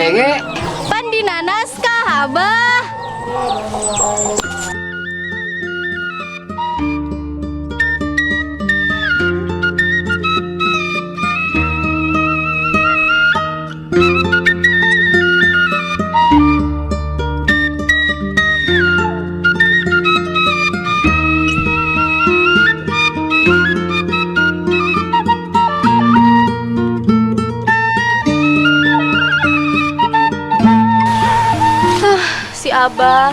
Kadenge. Pan dina naskah, Abah. Si Abah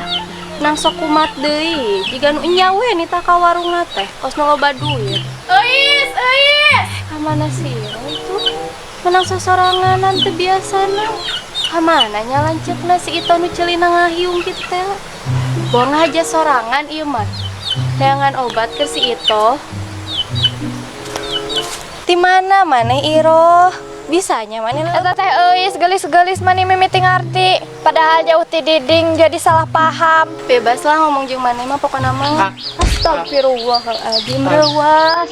nang sok kumat deui, jiga nu enya we nitah ka warungna teh, kos nu loba duit. Euis, euis. Ka mana sih itu? Menang sosoranganan teu biasana. Ka mana nya lanceukna si Ito nu ceulina ngahiung kitu teh? Buang aja sorangan ieu mah. Neangan obat ke si Ito. Di mana maneh Iroh? Bisanya maneh Eta teh euis geulis-geulis mani mimiti ngarti. Padahal jauh ti diding jadi salah paham. Bebas lah ngomong jeung maneh mah pokona mah. Astagfirullahaladzim, reuas.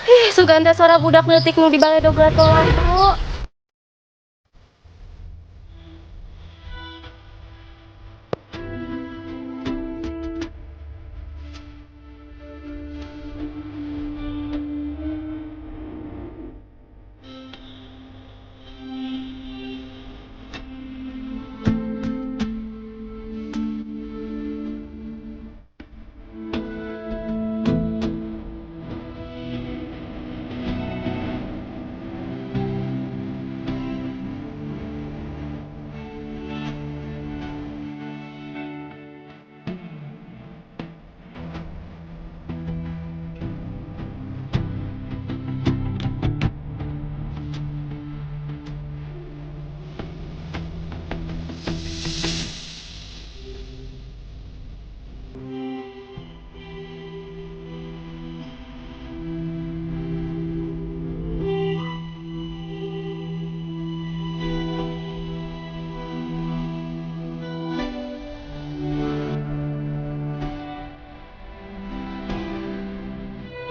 Ih, sugan teh suara budak leutik nu di baledog ratolan tuh.